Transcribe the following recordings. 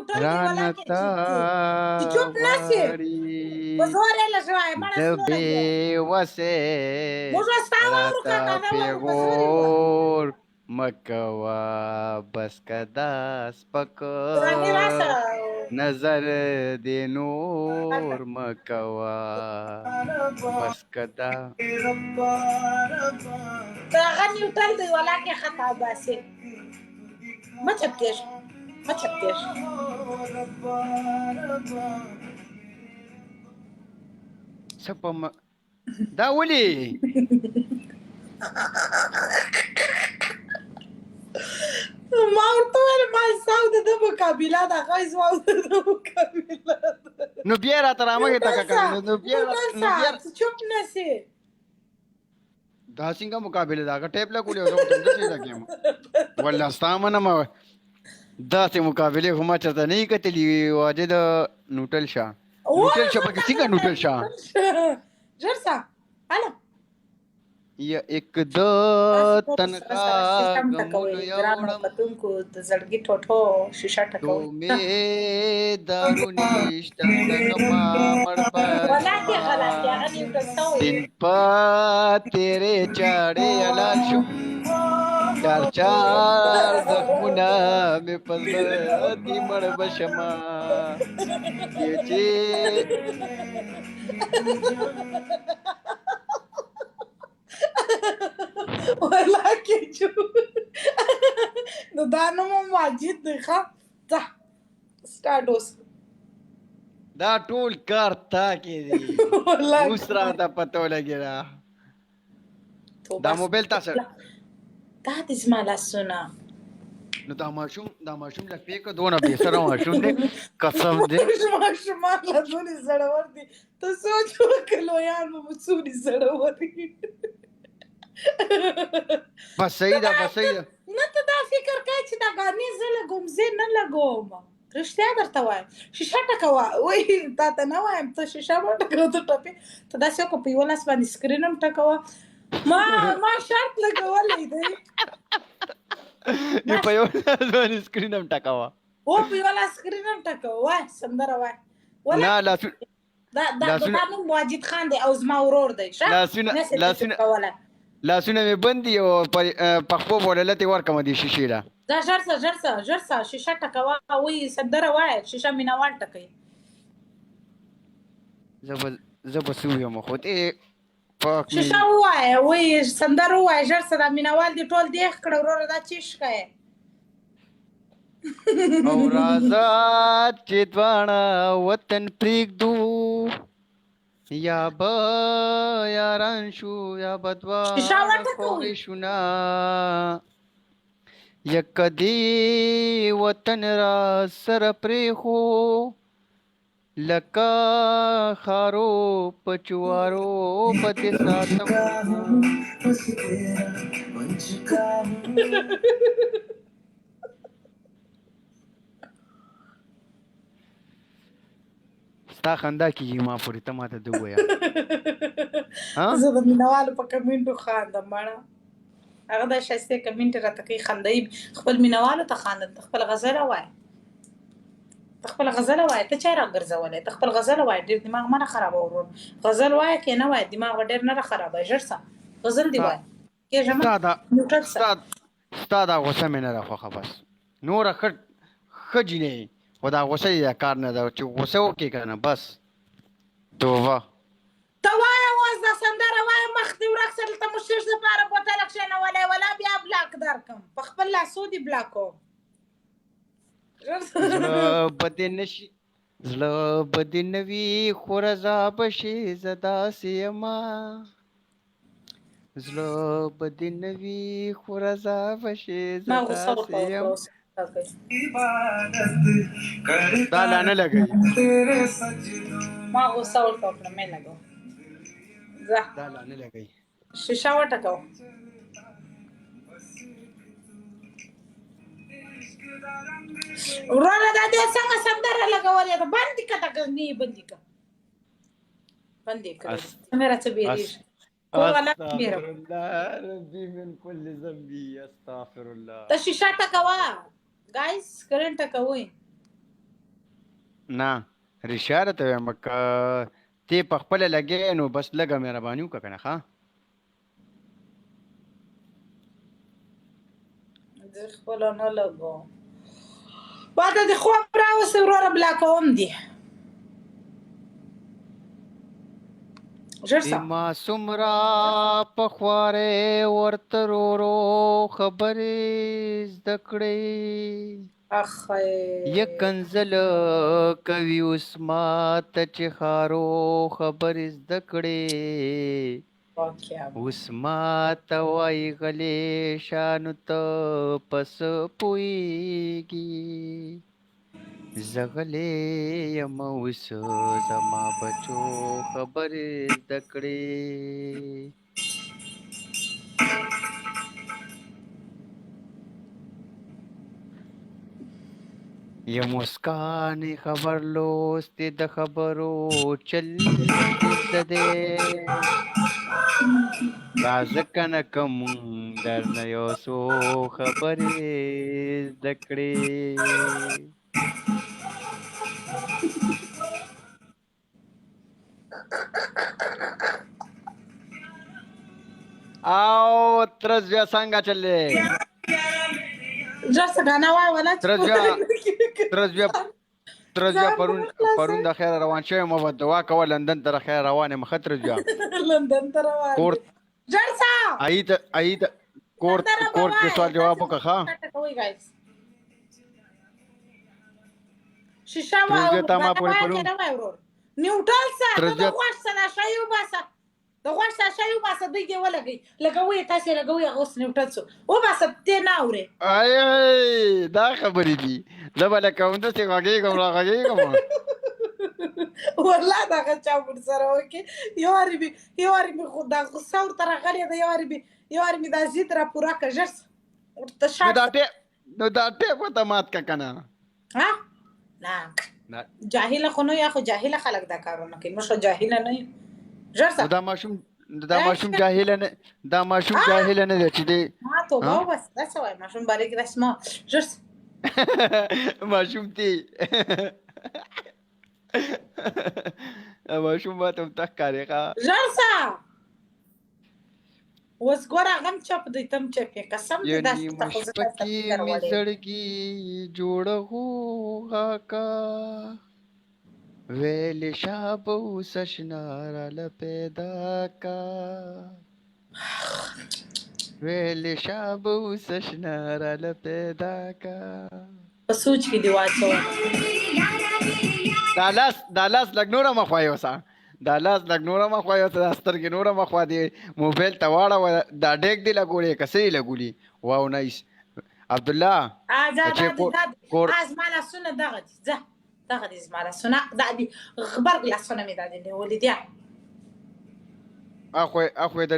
نیوټل دی رانه ولاکه تا چې چوپ نه شي غواړي په زور یې لږ وایه، مړه د سلو بې لګوه. وسې موږ ستا واورو راته کاکا نه واورو، په زور یې ووایه. پیغور مه کوه، بس که دا سپک ګراني راشه. نظر دې نور مه کوه، بس که دا ته هغه نیوټل دی ولاکه خطا باسي. مه چپ کېږه، مه چپ کېږه. څه په دا ولي ما ورته وویل ما ستا او د ده مقابله ده، هغه زما او د ده مقابله ده. نو بیا راته رامخې ته نیوټل کړه، صاحب، نو بیا نیوټل نو بیا صاحب چې چوپ نه شي. دا څنګه مقابله ده؟ هغه ټیپ لګولې او زه ورته همداسې لګیم. والله ستا منم، داسې مقابلې خو ما چېرته نه یي کتلي. واجد نوټل شه، نوټل شه پکې څنګه نوټل شه. ژر شه هله. یا یک د تاسو ټول سره تنخوا سره شیشه هم غمونو ټکوئ، ګرانو یوړم کتونکو، د زړګي ټوټو شیشه ټکوئ. دومې دارو نشته د غمه مړ به ولاکې شمه غلط دی، هغه نیوټل سوی. دین په تیرې چاړې حلال شو، چار چار زخمونه مې په زړه دي، مړ به شمه چې ولاکې جو نو دا نوم هم واجد دی. ښه ځه سټارټ اوس. دا ټول کار تا کې دی. ولاکې اوس راته پته ولګېده. توبه. دا موبایل تاسو دا دې زما لاسونه. نو دا ماشوم، دا ماشوم لږ پیکه دونه بې سره ماشوم دی، قسم دی. ماشومان لا دونې زړور دي، ته سوچ وکړه لویان به مو څونې زړور وي. بس صحیح ده، بس صحیح ده. نه ته دا فکر کوې چې دا ګانې زه لګوم؟ زه نه لګوم، رښتیا درته وایم. شیشه ټکوه. وایي تا ته نه وایم، ته شیشه مه ټکوه، ته ټپې. ته داسې وکړه، په یوه لاس باندې سکرین هم ټکوه. ما شرط لګولی دی. دی په یو لاس باندې سکرین هم ټکوه. او په یوه لاس سکرین هم ټکوه، وای سندره وای ولا. نه لاسونه دا دا لاسونه دا نوم واجد خان دی او زما ورور دی. ښه لاسونه نه سې لاسونه کولی. لاسونه مې بند دي او په خپو بوله لتې ورکمه دې شیشې له. دا ژر سه، ژر سه، ژر سه، شیشه ټکوه. وایي سندره وایه، شیشه مینوال ټکوي. زه به څه ووایم، خو دې پاک مې شیشه ووایه، وایي سندره ووایه، ژر سه. دا مینوال دې ټول دیخ کړه وروره، دا چیش کوې؟ او راځه چې دواړه وطن پرېږدو، یا به یاران شو یا به شیشه دواړه وټکوئ. خوږې شو. نه یک دې وطن را سره پرېښو، لکه خارو په چوارو به دې ساتم. ستا خندا کیږي ما پورې، ته ماته ده ووایه ها. زه د مینوالو په کمنټو خاندم مړه، هغه د ښایستې کمنټ راته کوي، خندوي. خپل مینوالو ته خاندم. ته خپل غزل وایه، ته خپل غزل وایه. ته چا راګرځولی؟ ته خپل غزل وایه. ډېر دماغ مه نه خرابوه ورور. غزل وایه که نه وایه، دماغ به ډېر نه را خرابوي. ژر سه، غزل دې وایه. کېږه مه. ستا دا نیوټل سه. ستا دا غوسه مې نه ده خوښه. بس نوره ښه ښه جینۍ یې، خو دا غوسه دې د کار نه ده. چې غوسه وکړې که نه، بس توبه. ته وایه اوس دا سندره وایه، مخ دې ورک سه. دلته مو شیش دپاره بوتله کښېنولی، ولا بیا بلاک درکم، په خپل لاسو دې بلاکوم. زړه به دې نه شي، زړه به دې نه وي خو رضا به شي، زه داسې یمه. زړه به دې نه وي خو رضا به شي، زه ما غوسه داسې ورته یم. وکړه اوس. دا لا نه لګوي. ما غوسه ورته وکړه، مې لګو. ځه. دا لا نه لګوي. شیشه وټکوه. وروره دا دې څنګه سندره لګولې ده؟ بندې که دا غږنې، بندې که، بندې کړې. څنګه راڅه بیریږي کو غلط میرم. استغفر الله ربي من كل ذنبي، استغفر الله. ته شیشه ټکوه. ګایز سکرین ټکوئ. نه رښتیا درته وایم، که تی په خپله لګې نو بس لږه مهرباني وکړه که نه، ښه؟ زه خپله نه لګوم. ماته دې خوب راوستی وروره، بلاکوم دې. ژر سه. ما څومره په خوارۍ ورته ورو خبرې زده کړې، اخی یکنځل کوي اوس ماته چې ښارو خبرې زده کړې، اوس ماته وایي غلې شه نو ته په څه پوهېږي، زه غلې یم اوس زما بچو خبرې زده کړې. یو مسکان خبر لوستې د خبرو چل زده دی، راځه کنه که مونږ درنه یو څو خبرې زده کړې. او ترز بیا څنګه چلې؟ ژر څه غانا وای ولا. ترز بیا، ترز بیا، ترز بیا پرون د خیره روان شوی ما، به دعا کوه لندن ته د خیره روان یم. ښه ترز بیا لندن ته روان کور ژر څه ای ته، ای ته کور کور کې سوال جواب وکړه. ښه شیشه ترز بیا تا ما پورې پرون نیوټل سه د غوښ سره شی وباسه، د غوښ سره شی وباسه، دوی دې ولګوي، لګوي تاسې لګوي. هغه اوس نیوټل سو، وباسه ته نه اورې. آی آی، دا خبرې دي، زه به لکه همداسې غږېږم را غږېږم. والله دغه چا ورسره وکړي. یو وارې مې، یو وارې مې خو دا غوسه ورته راغلې ده، یو وارې مې، یو وارې مې دا ضد را پوره کړه. ژر ورته شا. نو دا ټیپ ورته مات که که نه؟ ها نه، جاهله خو نه یا، خو جاهله خلک دا کارونه کوي، موږ خو جاهله نه یو. ژر شه. دا ماشوم، دا ماشوم جاهله نه، دا ماشوم جاهله نه دی چې دی. ما توبه وباسه، دا څه وایې ماشوم باره کې داسې ما. ژر شه. ماشوم دی، ماشوم ماته هم ته ښکارې. ښه ژر شه. اوس ګوره هغه هم چپ دی، ته هم چپ یې، قسم دی. دا نیمه شپه کې مې زړګي جوړه غوغا کا، ویلې شابه اوس اشنا راله پیدا کا، ویلې شابه اوس اشنا راله پیدا کا. په سوچ کې دی واچوه. دا لاس، دا لاس لږ نوره مخوا یوسه، دا لاس لږ نوره مخوا یوسه، دا سترګې نوره مخوا دی موبایل ته واړوه. دا ډیک دی لګولې که څه یې لګولي؟ واو نایس عبدالله. کور زما لاسونه دغه دي، ځه دغه دي زما لاسونه، دا دي غبرګ لاسونه مې دا دي نیولي دي. اخو اخو د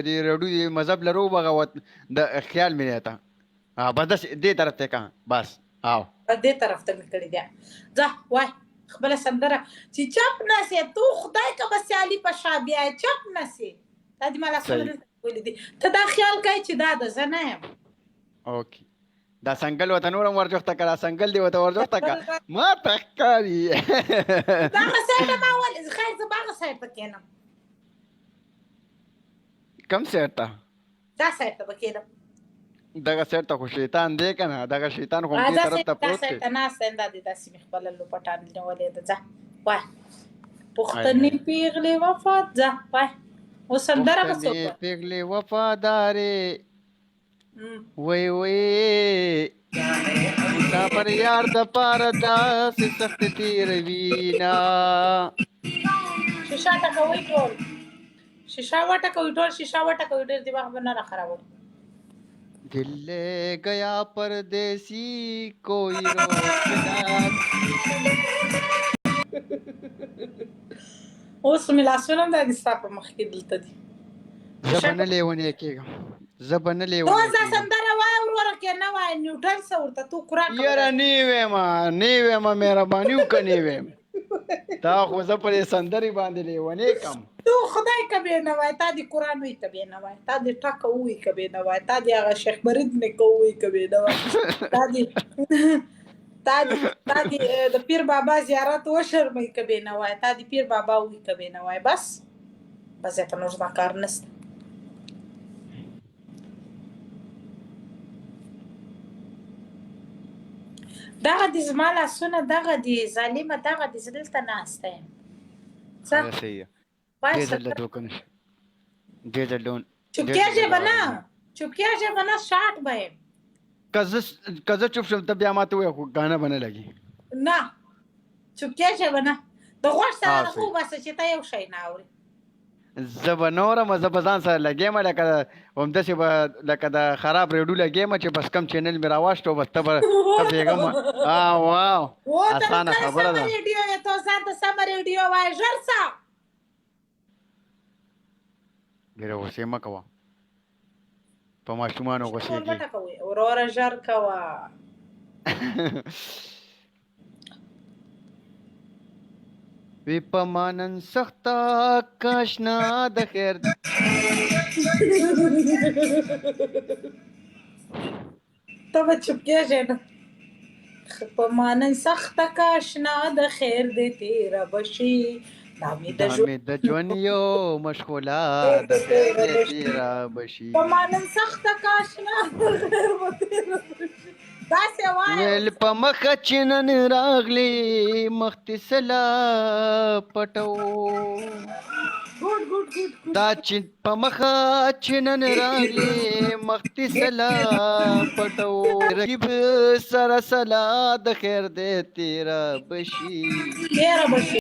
دې رډو مذهب لرو بغاوت د خیال مې نه تا. بس داسې دې طرف ته کا، بس او دې طرف ته مې کړی دی. ځه وای خپله سندره چې چپ نه سې تو، خدای که به سیالي په شا بیا چپ نه سې. دا دې ما لاسونه دلته نیولي دي، ته دا خیال کوې چې دا ده، زه نه یم. اوکې، دا سنګل وته نورم ورجوخته کړه، سنګل دی وته ورجوخته کړه، ما ته ښکاري. دغه سایډ ما ولې؟ خیر، زه به هغه سایډ ته کښېنم. کم سایډ ته؟ دا سایډ ته به کښېنم. دغه سایډ ته خو شیطان دی که نه؟ دغه شیطان خو دې طرف ته پروت دی. دا سایډ ته ناست یم، دا دې داسې مې خپله لوپټه نیولې ده. ځه وای پښتنې پیغلې وفا، ځه وای اوس سندره به څوک پښتنې پیغلې وفادارې، وای وای مسافر یار د پاره داسې سخت تېروي نه. شیشه ټکوئ ټول، شیشه وټکوئ ټول، شیشه وټکوئ، ډېر دماغ به نه را خرابوئ. دل لے گیا پردیسی کوئی روکنا. اوس مې لاسونه هم دا دي ستا په مخ کې دلته دي. زه به نه لیونی کېږم، زه به نه لیونی کېږم. دا سندره وایه وروره که نه وایې نیوټن څه ورته تو قرآن. یاره نه وایم، نه وایم، مهرباني وکړه نه وایم. تا خو زه په دې سندرې باندې لیونی کم. تو خدای که به نه وای، تا دې قرآن وی که به نه وای، تا دې ټکه وی که به نه وای، تا دې هغه شیخ برید نه کوی که به نه وای، تا دې تا دې تا دې د پیر بابا زیارت وشرموي که بې نه وای، تا دې پیر بابا وي که بې نه وای. بس بس، زیاته نور زما کار نشته. دغه دې زما لاسونه، دغه دې ظالمه، دغه دې، زه دلته ناسته یم. څه صحیح. وایه؟ ډېر ځل دوکه نشي، ډېر ځل ډون. چوپتیا ژبه نه، چوپتیا ژبه نه، شاټ به یم. که زه چوپ شم، ته بیا ماته وایې، خو ګانه به نه لګي. نه، چوپتیا ژبه نه، د غوږ سره ها، د صحیح. وباسه چې ته یو شی نه اورې. زه به نه اورم، زه به ځان سره لګیم، لکه همداسې به لکه د خراب ریډو لګیم چې بس کم چینل مې راواشتو، بس ته به ته بیګم واو. و ته اسانه کله خبره سمه ده. ریډیو یې، ته ځان ته سمه ریډیو وایې. ژر سه. ډېره غوسې مه کوه، په ماشومانو غوسې ټول کېږي. وټکوي وروره، ژر کوه. وی په مانن سخته کاشنا د خیر. ته به چوپ کېږې نه؟ په مانن سخته کاشنا د خیر دې تېره به شي، دا مې د دا ژوند مې د ژوند یو مشغوله د خیر دې تېره به شي. په مانن سخته کاشنا د خیر به تېره به شي، داسې وایه. ویل په مخه چې نن راغلی مخ دې سلا پټو. ګوډ ګوډ ګوډ ګوډ. دا چې په مخه چې نن راغلی مخ دې سلا پټو، رقیب سره سلا د خیر دې تېره به شي. تېره به شي.